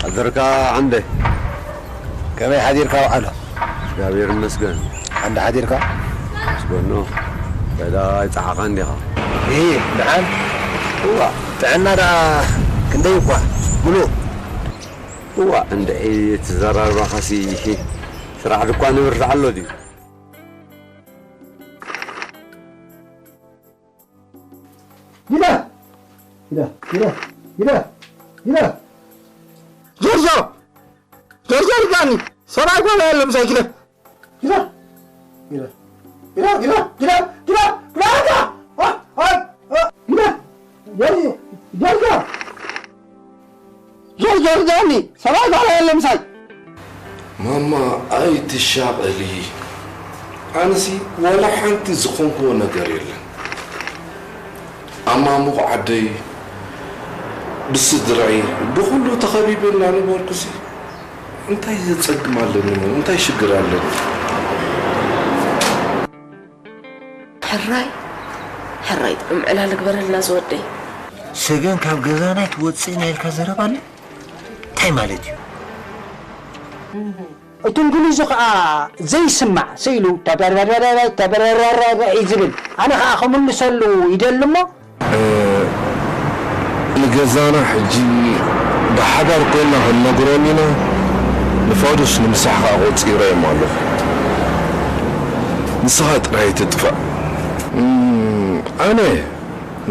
ኣደርካ ዓንደ። ከመይ ሓዲርካ ውዓሎ? እግዚኣብሔር ይመስገን። ዓንደ ሓዲርካ? መስገኖ። በዳ ኣይፀሓቓን ዲኻ? እ፣ ደሓን? እዋ። ጥዕና ደኣ ክንደይ እኳ? ምሉእ? እዋ፣ እንድዒ እቲ ዘራርባኻሲ ስራሕ ድኳን ይብርታዕ ኣሎ ድዩ? ጊዳ! ጊዳ! ጊዳ! ጊዳ! ጊዳ! ጆርጆ! ጆርጆ ርዳኒ! ሰብኣይ ጓል የለ ምሳይ ጊዳ! ጊዳ! ጊዳ! ጊዳ! ጊዳ! ጊዳ! ጊዳ! ጊዳ! ዋ! ዋ! ዋ! ጊዳ! ጆርጆ! ጆርጆ! ዞር ዞር ዳኒ፣ ሰብኣይ ባላ የለ ምሳይ። ማማ ኣይትሻቐሊ። ኣነሲ ዋላ ሓንቲ ዝኾንክዎ ነገር የለን። ኣማሙቕ ዓደይ፣ ብስድራይ፣ ብኹሉ ተኸቢበ እናነበርኩሲ እንታይ ዘጸግም ኣለኒ እሞ? እንታይ ሽግር ኣለኒ? ሕራይ ሕራይ ጥዑም ዕላል ግበረልና ዝወደይ። ሰገን ካብ ገዛና ኣይትወፅእን ኢልካ ዘረባ ኣሎ? እንታይ ማለት እዩ? እቲ እንግሊዙ ከዓ ዘይስማዕ ስኢሉ ተበረረረ ተበረረረ እዩ ዝብል። ኣነ ከዓ ክምልሰሉ ይደሊ እሞ ንገዛና ሕጂ ብሓባር ኮይና ክንነግሮም ኢና። ንፋዱስ ንምሳሕ ከዓ ቆፂረዮም ኣለኹ። ንስኻ ጥራይ ትጥፋእ። እም፣ ኣነ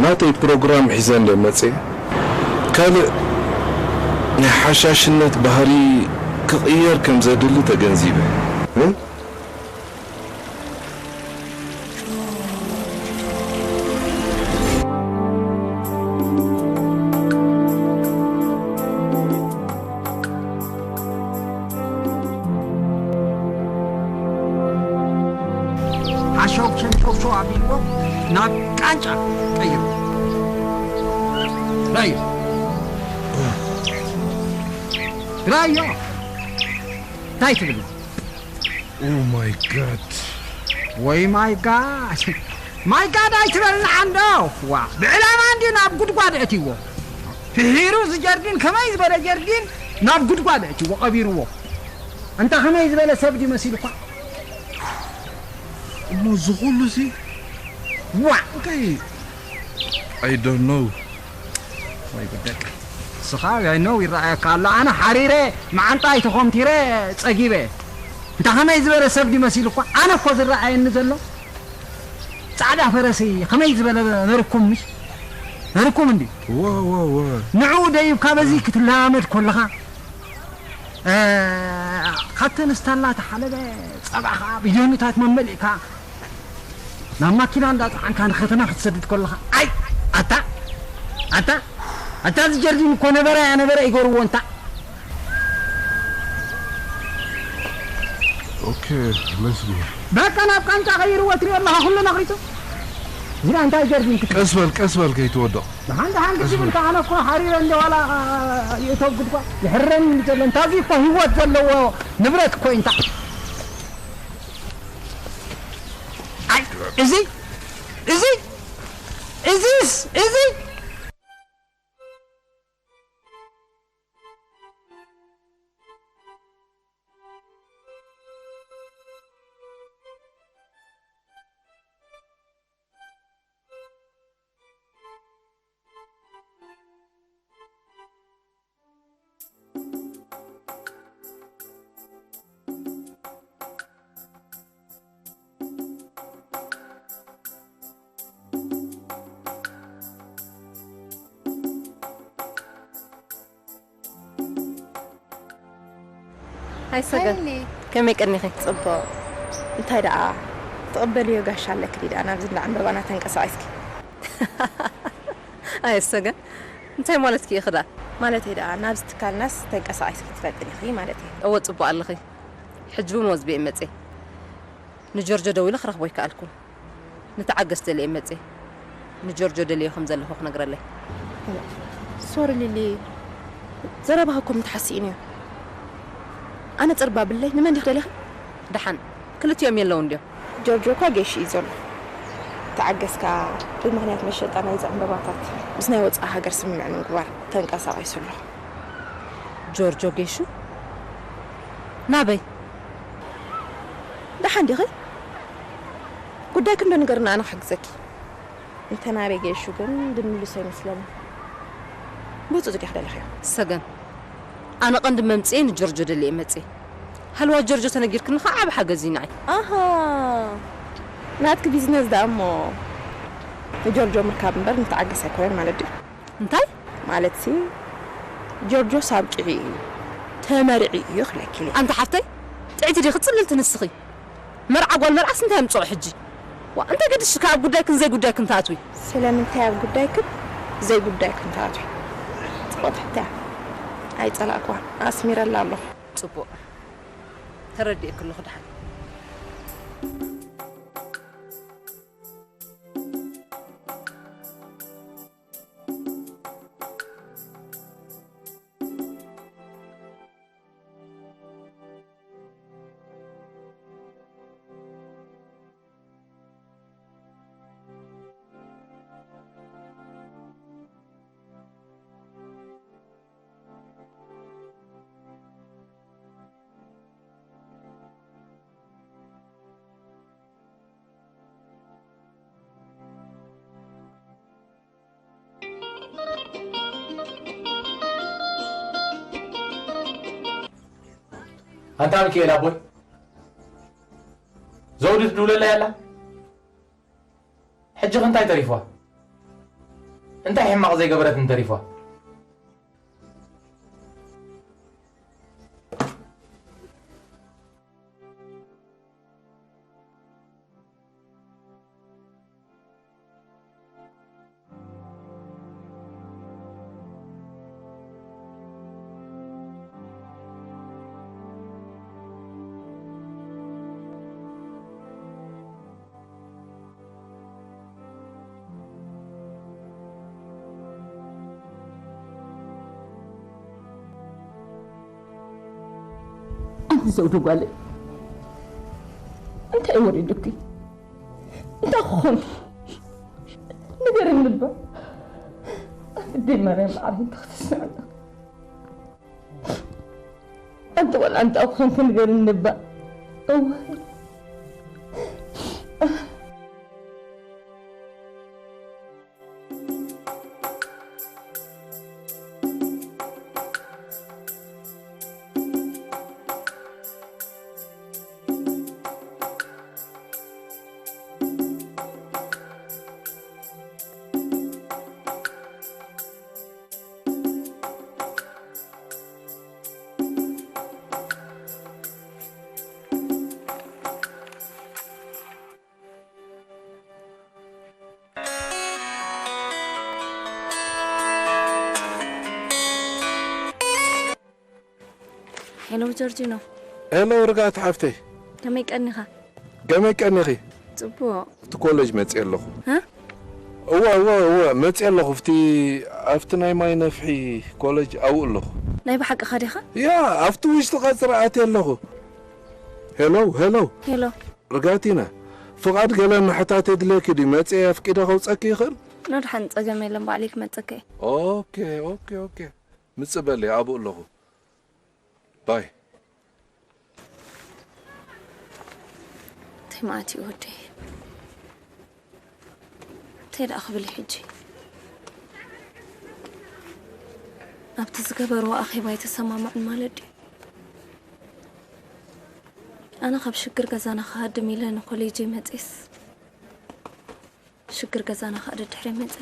ናተይ ፕሮግራም ሒዘ እንደ መፅየ ካልእ ናይ ሓሻሽነት ባህሪ ክቕየር ከም ዘድሊ ተገንዚበ። እ? ሓሻው ሸንሸውሸው ኣቢልዎ ናብ ቃንጫ ቀይሩ። ራዮ። ራዮ። እንታይ ትብል? Oh my God። ወይ ማይ ጋድ። ማይ ጋድ ኣይትበልና ዓንዶ። ዋ፣ ብዕላማ እንዲ ናብ ጉድጓድ እትይዎ። ፍሒሩ ዝጀርዲን ከመይ ዝበለ ጀርዲን ናብ ጉድጓድ እትይዎ ቀቢርዎ። እንታ ከመይ ዝበለ ሰብ ድዩ መሲሉኳ? እሞ እዚ ኩሉ ሲ ዋ፣ እንታይ? I don't know። ወይ ጉደቅ። ንስኻ ያይነው ይረኣየካ ኣሎ። ኣነ ሓሪረ መዓንጣ ኣይተኾምቲረ ጸጊበ። እንታ ከመይ ዝበለ ሰብ ድዩ መሲሉ እኳ? ኣነ እኮ ዝረኣየኒ ዘሎ ጻዕዳ ፈረሰይ ከመይ ዝበለ ነርኩም ምሽ? ነርኩም እንዲ? ዋ፣ ዋ፣ ዋ። ንዕኡ ደይብካ በዚ ክትለማመድ ኮለኻ፣ እ፣ ካብተን ስታላ ተሓለበ ጸባ ኸኣ ብጀኑታት መመሊእካ ናብ ማኪና እንዳጸዓንካ ንከተማ ክትሰድድ ከለኻ፣ ኣይ፣ ኣታ፣ ኣታ፣ ኣታ፣ እዚ ጀርዲን እኮ ነበረ፣ ነበረ ይገርዎ እንታ። ኦኬ፣ መስግን። በቃ ናብ ቃንጫ ቀይርዎ ትሪኦ ኣለኻ፣ ኩሉ ነቒጹ። እዚኣ እንታይ ጀርዲን ክትብል? ቀስ በል፣ ቀስ በል ከይትወድቕ። ደሓን ደሓን ግድብ እንተ ኣነ እኮ ሓሪረ እንደ ዋላ ይእተው ጉድጓድ ይሕረኒ ዘሎ። እንታዚ እኮ ህይወት ዘለዎ ንብረት እኮ እዩ እንታ። ኣይ፣ እዚ፣ እዚ፣ እዚስ፣ እዚ። ሃይ ሰገን፣ ሃይኒ። ከመይ ቀኒኺ? ጽቡቕ። እንታይ ደኣ፣ ትቕበልዮ ጋሻ ኣለኪ ድዩ ደኣ ናብዚ እንዳ ዕምበባና ተንቀሳቒስኪ? ኣየ ሰገን፣ እንታይ ማለትኪ ኢኺ ደኣ? ማለተይ ደኣ፣ ናብዚ ትካልናስ ተንቀሳቒስኪ ትፈልጢ ዲኺ ማለተይ? እወ፣ ጽቡቕ ኣለኺ። ሕጂ እውን ወዝቢ እየ መጽየ። ንጆርጆ ደዊለ ክረኽቦ ኣይከኣልኩን። ንተዓገስ ደልየ መጽየ። ንጆርጆ ደልዮ ከም ዘለኹ ክነግረለይ። ሶሪ ሊሊ፣ ዘረባኺ እኮ ምትሓስ ስኢነ እየ። ኣነ ጽርባ ብለይ፣ ንመን ዲኺ ደሊኺ? ደሓን፣ ክልቲኦም የለውን ድዮም? ጆርጆ እኳ ጌሽ እዩ ዘሎ። ተዓገስ ከኣ፣ ብምኽንያት መሸጣ ናይዚ ዕምበባታት ምስ ናይ ወጻኢ ሃገር ስምምዕ ንምግባር ተንቀሳቒሱ ኣሎ። ጆርጆ ጌሹ ናበይ? ደሓን ዲኺ? ጉዳይኪ እንዶ ንገርና፣ ኣነ ክሕግዘኪ። እንተ ናበይ ጌሹ ግን ድምልሶ ይመስለኒ። ብህጹጽ ዲኺ ደለኽዮ? ሰገን፣ ኣነ ቀንዲ መምጽኤ ንጆርጆ ደልየ መጽኤ። ሃልዋ ጆርጆ ተነጊርክኒ ኸዓ ዓቢ ሓገዝ እዩ ንዓይ። ኣሃ፣ ናትኪ ቢዝነስ ደኣ እሞ ንጆርጆ ምርካብ እምበር ንትዓገስ ኣይኮነን ማለት ድዩ? እንታይ? ማለትሲ፣ ጆርጆስ ኣብቂዑ እዩ፣ ተመሪዑ እዩ ክብለኪ ኢለ። ኣንታ ሓፍተይ፣ ጥዕይቲ ዲኺ ጽልልቲ ንስኺ? መርዓ ጓል መርዓስ እንታይ ኣምጽኦ ሕጂ? ዋ፣ እንታይ ገድሽካ ኣብ ጉዳይክን ዘይጉዳይክን ትኣትዊ? ስለምንታይ ኣብ ጉዳይክን ዘይጉዳይክን ትኣትዊ? ጽቡቕ ሕቶ እያ። ኣይጸላእክዋን፣ ኣስሚረላ ኣለኹ። ጽቡቕ። ተረዲእኪ ኣለኹ ደሓን። ኣንታ ሚካኤል ኣቦይ፣ ዘውዲ ትድውለላ ያላ? ሕጂ ከ እንታይ ተሪፍዋ? እንታይ ሕማቕ ዘይገበረትን ተሪፍዋ? ኣንቲ ዘውዱ ጓለይ፣ እንታይ ወሪዱኪ? እንታይ ክኾንኪ? ንገርኒ እባ። ኣንቲ ደይ ማርያም ማዕረይ፣ እንታይ ክትስምዒ ኣለኪ? ኣንቲ ቆልዓ እንታይ ክኾንኪ ንገርኒ እባ። እዋይ። ሄሎ ጆርጂኖ። ሄሎ ርግኣት ሓፍተይ። ከመይ ቀኒኻ? ከመይ ቀኒኺ? ጽቡቕ። ኣብቲ ኮሌጅ መጽየ ኣለኹ። እ? እወ፣ እወ፣ እወ፣ መጽየ ኣለኹ። ኣብቲ፣ ኣብቲ ናይ ማይ ነፍሒ ኮሌጅ ኣብኡ ኣለኹ። ናይ ብሓቅኻ ዲኻ? ያ፣ ኣብቲ ውሽጢ ቀጽሪ ኣትየ ኣለኹ። ሄሎ፣ ሄሎ። ሄሎ። ርጋቲና፣ ፍቓድ ገለ ምሕታት የድልየኪ ድዩ? መጽየ ኣፍቂደ ከውጸኪ ይኽእል? ኖ፣ ደሓን ጸገም የለን፣ ባዕለይ ክመጸካ እየ። ኦኬ፣ ኦኬ፣ ኦኬ። ምጽእ በሊ፣ ኣብኡ ኣለኹ። ባይ። እንታይ ማለት እዩ ወደይ? እንታይ ደኣ ክብል እዩ ሕጂ? ኣብቲ ዝገበርዎ ኣኼባ ኣይተሰማምዑን ማለት ድዩ? ኣነ ካብ ሽግር ገዛና ክሃድም ኢለ ንኮሌጀይ መጽየስ፣ ሽግር ገዛና ከኣ ደድሕረይ መጸ።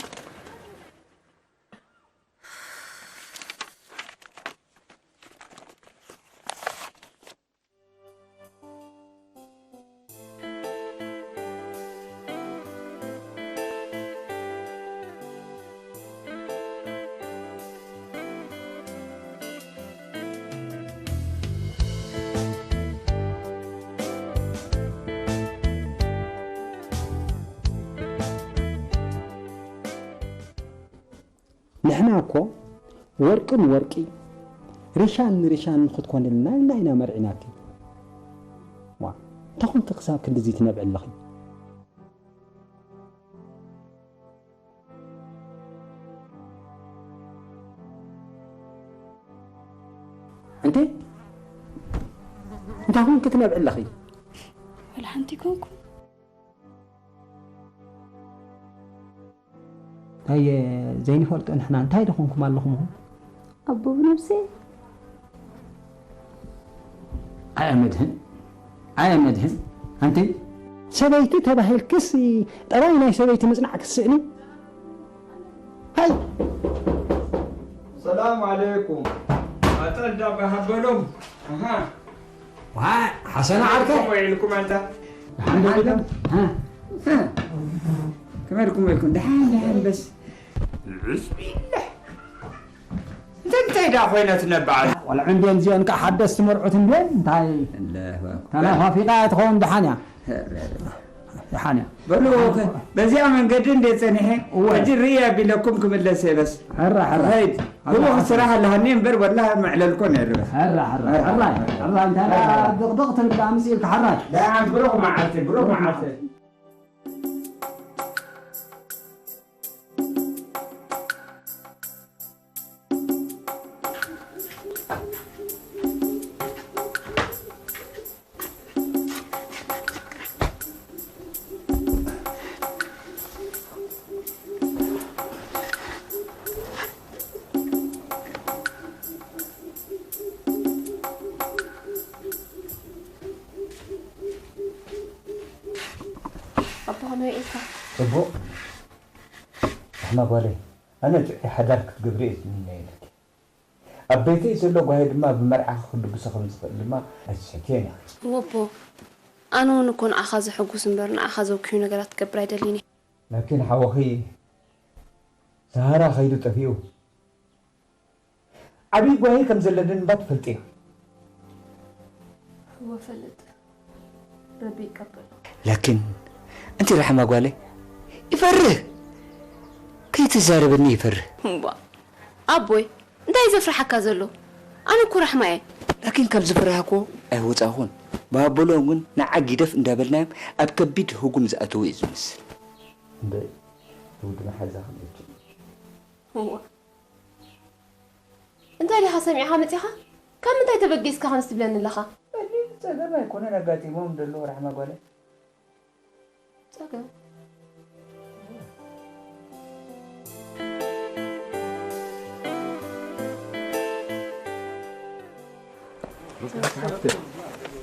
ንሕና እኮ ወርቂ ንወርቂ፣ ሪሻን ንሪሻን ክትኮንልና ኢልና ኢና መርዒናኪ። ዋ፣ እንታይ ኮንኪ ክሳብ ክንድዚ ትነብዒ ኣለኺ? ኣንቲ እንታይ ኮንኪ ትነብዒ ኣለኺ? ወላ ሓንቲ ኮንኩ። እንታይ ዘይንፈልጦ ንሕና እንታይ ደኾንኩም ኣለኹም? ኣቦ ብነብሰይ ኣየ መድህን ኣየ መድህን ኣንቲ ሰበይቲ ተባሂልክስ ጠባይ ናይ ሰበይቲ ምጽናዕ ክስእኒ ሃይ ሰላም ዓለይኩም። ኣጠል ዳባ ሃበሎም። ኣሃ። ዋ ሓሰና ዓርከ ከመይ ኢልኩም ኣንታ? ሓንደበለም ከመይ ኢልኩም ኢልኩም? ደሓን ደሓን በስ። ብስሚላህ። እንታይ እንታይ ዳ ኮይና ትነብዓል? ቆልዑ እንድየን እዚኦን ከዓ ሓደስቲ መርዑት እንድየን እንታይ ተናፋፊቃ እያ ትኸውን ደሓን እያ ደሓን እያ በሉ በዚኣ መንገዲ እንደ ጸኒሐ ሕጂ ርኢ ኣቢለኩም ክምለስ እየ በስ ሕራ ሕራ ኸይድ ህቡቕ ስራሕ ኣለሃኒ እምበር ወላ መዕለልኮ ነይሩ በስ ሕራ ሕራ ሕራ ሕራ እንታይ ድቕድቕ ትብል ደኣ ምስ ኢልካ ሕራይ ደሓን ብሩኽ መዓልቲ ብሩኽ መዓልቲ ኣቦ ከመይ ኢልካ? ጽቡቕ ራሕማ ጓለይ፣ ኣነ ጥዑይ ሓዳር ክትገብሪ እየ ዝምነየልኪ። ኣብ ቤተይ ዘሎ ጓሂ ድማ ብመርዓኺ ክድግሶ ከም ዝኽእል ድማ ኣይትስሕትዮን ኢኺ። እወ ኣቦ፣ ኣነ እውን እኮ ንዓኻ ዘሐጉስ እምበር ንዓኻ ዘብክዩ ነገራት ክገብር ኣይደልን እየ። ናኪን ሓወኺ ሰሃራ ከይዱ ጠፊኡ። ዓብዪ ጓሂ ከም ዘለንን እባ ትፈልጢ ኢኺ። እወ እፈልጥ። ረቢ ይቀበሎ። ላኪን እንቲ ራሕማ ጓለይ ይፈርህ ከይትዛረበኒ ይፈርህ። እምቧ ኣቦይ እንታይ እዩ ዘፍርሓካ ዘሎ? ኣነ እኮ ራሕማ እየ። ላኪን ካብ ዝፈራህክዎ ኣይወፃእኹን። ብኣበሎም እውን ንዓ ጊደፍ እንዳበልናዮም ኣብ ከቢድ ህጉም ዝኣተዉ እዩ ዝመስል። እምበይ ህውዲ መሓዛ ክልችን እዋ እንታይ ዲኻ ሰሚዕኻ መጺኻ? ካብ ምንታይ ተበጊስካ ከምዚ ትብለኒ ኣለኻ? በሊል ጸገም ኣይኮነን ኣጋጢሞም ደሎ ራሕማ ጓለይ። ጸገም? ርግኣት ሓፍተይ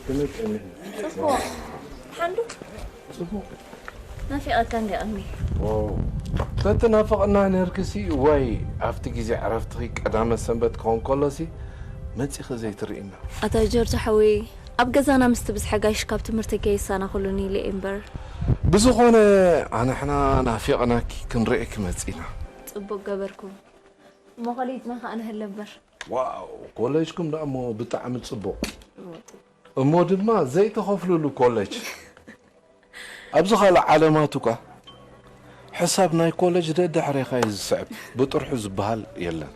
ከመይ ቀኒኺ? ጽቡቕ። ሓንዱ? ጽቡቕ። ናፊቐካ እንዲ ቅድሚ። ዋው ተትናፍቕና ነርክሲ ዋይ ኣብቲ ግዜ ዕረፍትኺ ቀዳመ ሰንበት ክኾን ከሎሲ መጺኺ ዘይትርእይና። ኣታ ጆርጆ ሓወይ ኣብ ገዛና ምስ ትብዝሐ ጋይሽ ካብ ትምህርቲ ከይሳናኹሉኒ ኢለ እየ እምበር። ብዝኾነ ኣንሕና ናፊቕናኪ ክንርእየኪ መጺና። ጽቡቕ ገበርኩም። እሞ ኸሊድና ኸኣ ንህለ እምበር። ዋው ኮሌጅኩም ደኣ እሞ ብጣዕሚ ጽቡቕ። እሞ ድማ ዘይትኸፍልሉ ኮሌጅ። ኣብዚ ካልእ ዓለማት እኳ ሕሳብ ናይ ኮሌጅ ደድሕሬኻ እዩ ዝስዕብ፣ ብጥርሑ ዝበሃል የለን።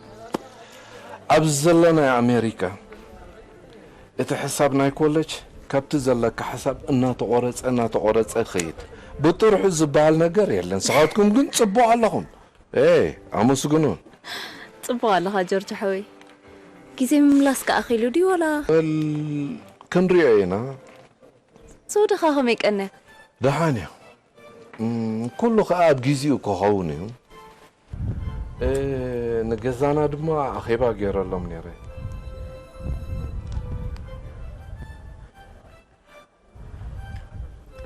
ኣብዚ ዘለናዮ ኣሜሪካ እቲ ሕሳብ ናይ ኮሌጅ ካብቲ ዘለካ ሕሳብ እናተቖረፀ እናተቖረፀ ይኸይድ። ብጥርሑ ዝበሃል ነገር የለን። ንስኻትኩም ግን ፅቡቕ ኣለኹም። ኤ ኣመስግኑ። ጽቡቕ ኣለኻ ጆርጆ ሓወይ። ግዜ ምምላስ ከኣ ኺሉ ድዩ ዋላ? በል ክንሪኦ ኢና። ዘውድኻ ከመይ ቀነ? ደሓን እያ። እም፣ ኩሉ ከኣ ኣብ ግዜኡ ክኸውን እዩ። እ፣ ንገዛና ድማ ኣኼባ ገይረሎም ነይረ።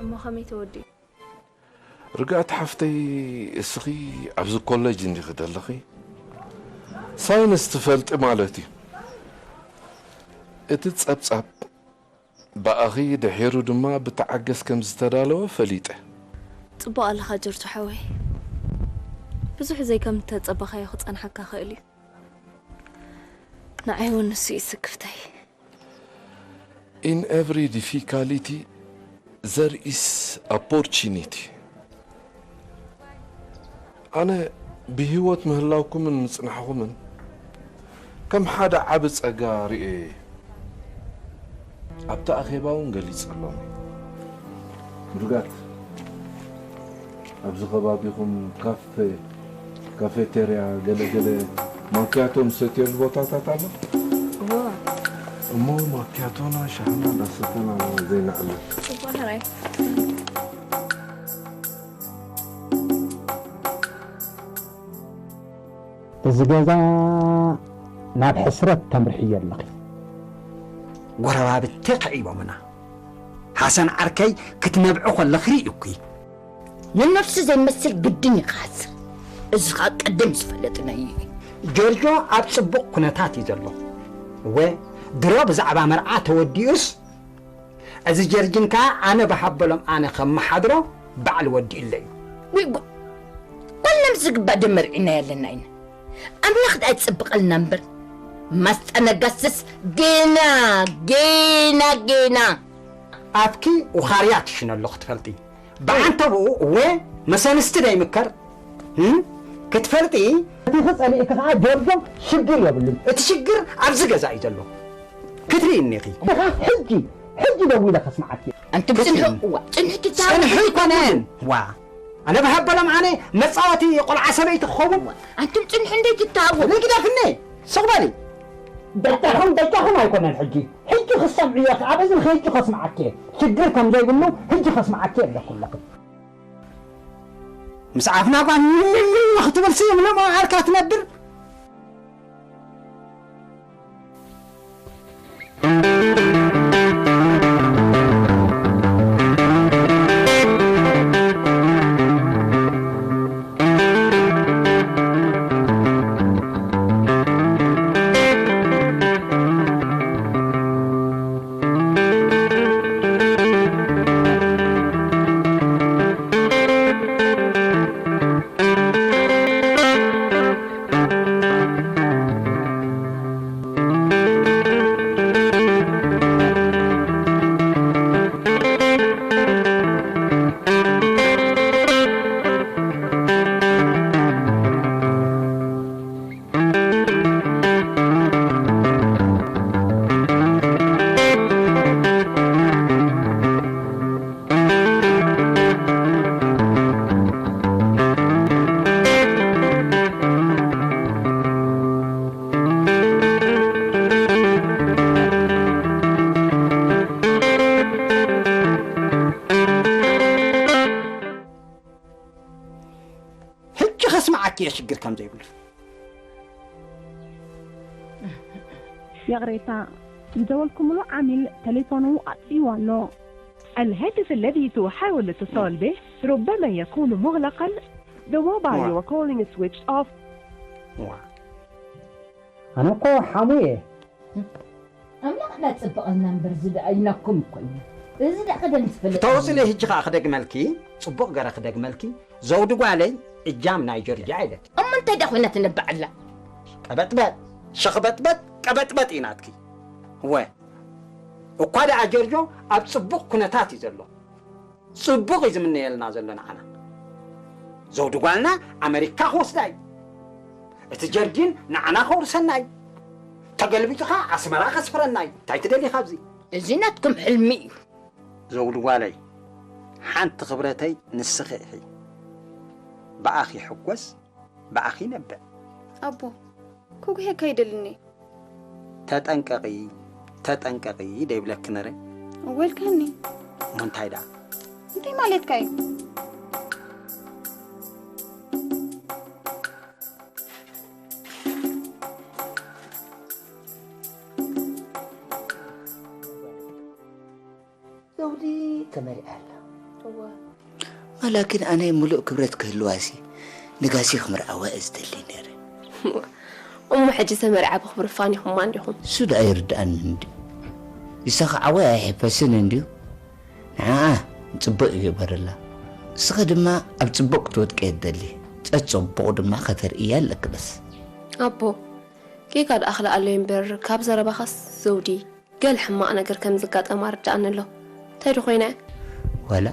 እሞ ከመይ ተወዲኡ? ርግኣት ሓፍተይ እስኺ ኣብዚ ኮለጅ እንዲኺ ደለኺ ሳይንስ ትፈልጢ ማለት እዩ። እቲ ጸብጻብ ብኣኺ ድሒሩ ድማ ብተዓገስ ከም ዝተዳለወ ፈሊጠ። ጽቡቕ ኣለኻ ጆርጆ ሓወይ። ብዙሕ ዘይከም እተጸበኻዮ ክጸንሓካ ኽእል እዩ። ንዓይ እውን ንሱ እዩ ስክፍታይ። In every difficulty there is opportunity. ኣነ ብህይወት ምህላውኩምን ምጽናሕኹምን ከም ሓደ ዓቢ ጸጋ ርእየ እየ። ኣብቲ ኣኼባ እውን ገሊጸሎም እየ። ብርጋት፣ ኣብዚ ከባቢኹም ካፌ፣ ካፌቴርያ፣ ገለ ገለ ማክያቶ ንሰትየሉ ቦታታት ኣሎ? እወ፣ እሞ ማኪያቶና ሻህና እንዳሰተና ኢና ዘይንዕልል። ጽቡቕ ሕራይ። እዚ ገዛ ናብ ሕስረት ተምርሕዮ ኣለኺ። ጎረባብቲ ከዒቦምና። ሓሰን ዓርከይ ክትነብዑ ከለኺ ርእዩኪ። ንነብሱ ዘይመስል ግድን እዩ ክሓስር። እዚ ኸኣ ቀደም ዝፈለጥናዮ እዩ። ጆርጆ ኣብ ጽቡቕ ኩነታት እዩ ዘሎ። እወ፣ ድሮ ብዛዕባ መርዓ ተወዲኡስ፣ እዚ ጀርጅን ከኣ ኣነ ብሃበሎም ኣነ ከመሓድሮ ባዕሉ ወዲኡለይ እዩ። ወይ ጉድ! ጓልና ምስ ዝግባእ ዶ መርዒናዮ ኣለና ኢና? ኣምላኽ ደኣ ይጽብቐልና እምበር። ማስጣ ነጋስስ ገና፣ ገና፣ ገና። ኣፍኪ ውኻርያ ትሽነሎ ክትፈልጢ። ብዓንተብኡ እወ መሰንስቲ ዶ ይምከር? እም? ክትፈልጢ። እቲ ኽጸሊእኪ ኸዓ ጆርጆ ሽግር የብሉን። እቲ ሽግር ኣብዚ ገዛ እዩ ዘሎ። ክትርኢ እኒኺ። ኢኻ ሕጂ፣ ሕጂ ደዊለ ከስምዓኪ። ኣንቱም ክትርኢ። ጽንሑ፣ እዋ፣ ጽንሑ ትዛረቡ ጽንሑ ኣይኮነን። ዋ፣ ኣነ ብሃበሎም ኣነ መጻወቲ ቆልዓ ሰበይቲ ክኸውን። እዋ፣ ኣንቱም ጽንሑ እንዴ ትተሃወሩ? ንግደፍኒ፣ ስቕ በሊ። በጃኹም፣ በጃኹም ኣይኮነን ሕጂ። ሕጂ ክሰምዕዮ፣ ኣብ እዝንኺ ሕጂ ከስምዓኪ። ሽግር ከም ዘይብሉ ሕጂ ከስምዓኪ ኣለኩ ኣለኹ። ምስ ዓፍና ጓል ክትብል ስም ለማዓርካ ትነብር። ሕጂ ከስምዓኪ እየ ሽግር ከም ዘይብሉ። ይቕሬታ፣ ዝደወልኩምሉ ዓሚል ተሌፎኑ ኣጥፊእዎ ኣሎ። الهاتف الذي تحاول الاتصال به ربما يكون مغلقا. The mobile you are calling is switched off. ዋ። ኣነ እኮ ሓሙ እየ። ኣምላኽ ደኣ ጽብቐልና እምበር፣ እዚ ደኣ ኢልናኩም እኮ ኢና። እዚ ደኣ ቀደም ዝፈለጥ ተወጽለ እዩ። ሕጂ ኸኣ ክደግመልኪ፣ ጽቡቕ ገረ ክደግመልኪ፣ ዘውዲ ጓለይ እጃም ናይ ጆርጅ ኣይለኪ። እሞ እንታይ ደኣ ኮይና ትነብዓላ? ቀበጥበጥ፣ ሸኽበጥበጥ፣ ቀበጥበጥ እዩ ናትኪ። እወ፣ እኳ ደኣ ጆርጆ ኣብ ጽቡቕ ኩነታት እዩ ዘሎ። ጽቡቕ እዩ ዝምነየልና ዘሎ ንዓና። ዘውዲ ጓልና ኣመሪካ ክወስዳ እዩ። እቲ ጀርዲን ንዓና ከውርሰና እዩ። ተገልቢጡ ኸኣ ኣስመራ ከስፍረና እዩ። እንታይ ትደልዪ ካብዚ? እዚ ናትኩም ሕልሚ እዩ። ዘውዲ ጓለይ፣ ሓንቲ ክብረተይ ንስኺ ኢኺ። ብኣኺ ይሕጎስ፣ ብኣኺ ይነብዕ። ኣቦ፣ ክጉሄካ ኣይደልን እየ። ተጠንቀቒ፣ ተጠንቀቒ ደይብለኪ ነረ? እወ ኢልካኒ። እሞ እንታይ ደኣ? እንታይ ማለትካ እዩ? ዘውዲ ተመሪዓ ኣላ። እወ። ዋላኪን ኣነ ምሉእ ክብረት ክህልዋሲ ንጋሲ ክምርዓዋ እየ ዝደሊ ነይረ። እሞ ሕጂ ተመሪዓ ብኽብሪ ፋኒኹማ እንዲኹም። እሱ ደኣ ይርድኣኒ እንድዩ። ይሰኽዓወ ኣይሕፈስን እንድዩ። ንዓኣ ጽቡቕ ይግበረላ። እስኺ ድማ ኣብ ጽቡቕ ክትወድቂ እየ ትደሊ። ጸጽቡቑ ድማ ከተርእያ ኣለኪ በስ። ኣቦ፣ ጌጋ ደኣ ክልኣለይ እምበር ካብ ዘረባኻስ ዘውዲ ገለ ሕማቕ ነገር ከም ዘጋጠማ ርድኣኒ ኣሎ። እንታይ ዶ ኮይነ? ዋላ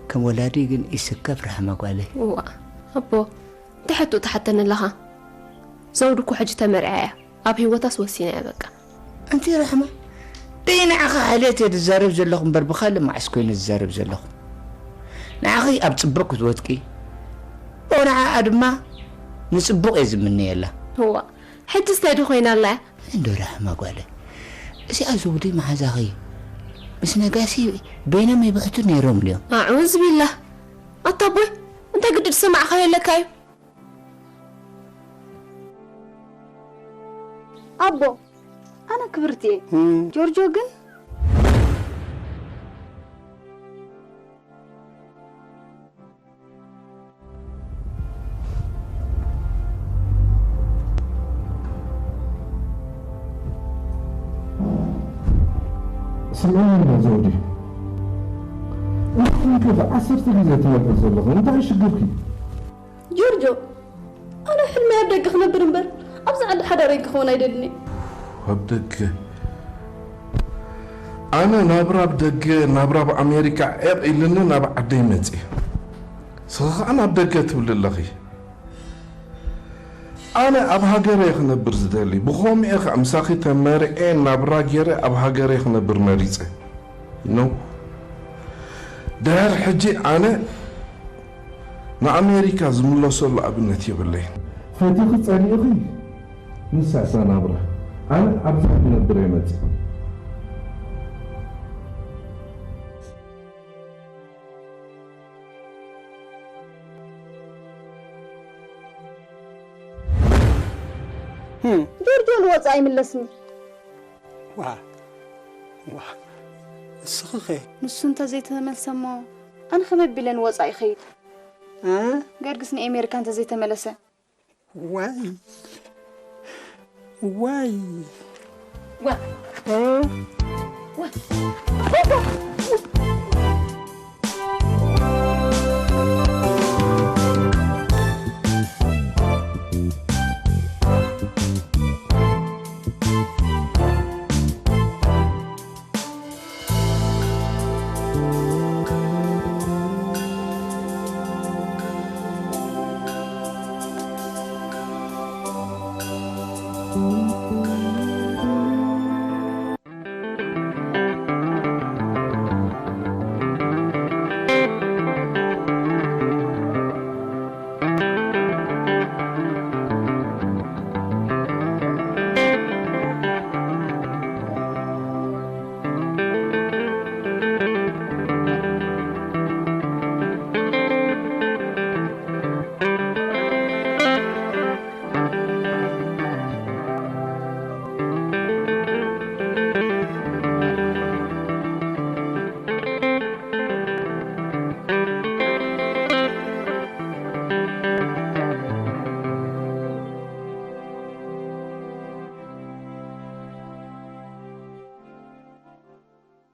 ከም ወላዲ ግን ይስከፍ ራሕማ ጓለይ። እዋእ ኣቦ፣ እንታይ ሕቶ ትሓተኒ ኣለኻ? ዘውዲ እኮ ሕጂ ተመርዕያ እያ። ኣብ ህይወታስ ወሲና እያ በቃ። ኣንቲ ራሕማ፣ ደይ ንዓኻ ሓልየት እየ ዝዛረብ ዘለኹ እምበር ብኻልእ መዓስ ኮይነ ዝዛረብ ዘለኹ? ንዓኺ ኣብ ጽቡቕ ክትወድቂ፣ ኦ ንዓኣ ድማ ንጽቡቕ እየ ዝምነየላ። እዋእ፣ ሕጅስ እንታይ ዶ ኮይና ኣላ እያ? እንዶ ራሕማ ጓለ፣ እዚኣ ዘውዲ መሓዛኺ ምስ ነጋሲ በይኖም ይብሕቱ ነይሮም ድዮም? ኣዑዝ ቢላህ። ኣታ ኣቦይ፣ እንታይ ግዲ ዝሰማዕኻዮ ኣለካ እዩ? ኣቦ፣ ኣነ ክብርቲ እየ። ጆርጆ ግን ስምዒ እንዳ ዘውዲ፣ እንታይ ኮንኪ? ዓሰርተ ግዜ ትነብር ዘለኺ እንታይ ሽግርኪ? ጆርጆ፣ ኣነ ሕልመይ ኣብ ደገ ክነብር እምበር ኣብዚ ዓዲ ሓዳረይ ክኸውን ኣይደልን እየ። ኣብ ደገ ኣነ ናብራ ኣብ ደገ ናብራ ኣብ ኣሜሪካ ዒቕ ኢልኒ ናብ ዓደይ መፅየ። ስኺ ኸዓ ናብ ደገ ትብሊ ኣለኺ። ኣነ ኣብ ሃገረ እየ ክነብር ዝደሊ። ብኸምኡ እየ ኸዓ ምሳኺ ተመርዕየ ናብራ ገይረ ኣብ ሃገረ እየ ክነብር መሪፀ። ኖ ድሕር ሕጂ ኣነ ንኣሜሪካ ዝምለሰሉ ኣብነት የብለይን። ፈቲኺ ጸሊእኺ ንሳ እሳ ናብራ ኣነ ኣብዛ ክነብር እየ መጺእ። ጆርጆ ንወጻኢ ይምለስኒ። ዋ ዋ እስኺ ኸ? ንሱ እንተዘይተመልሰ እሞ ኣነ ከመይ ኣቢለ ንወጻኢ ይኸይድ? እ? ገርግስ ንኤሜሪካ እንተዘይተመለሰ? ዋይ ዋይ ዋ እ? ዋ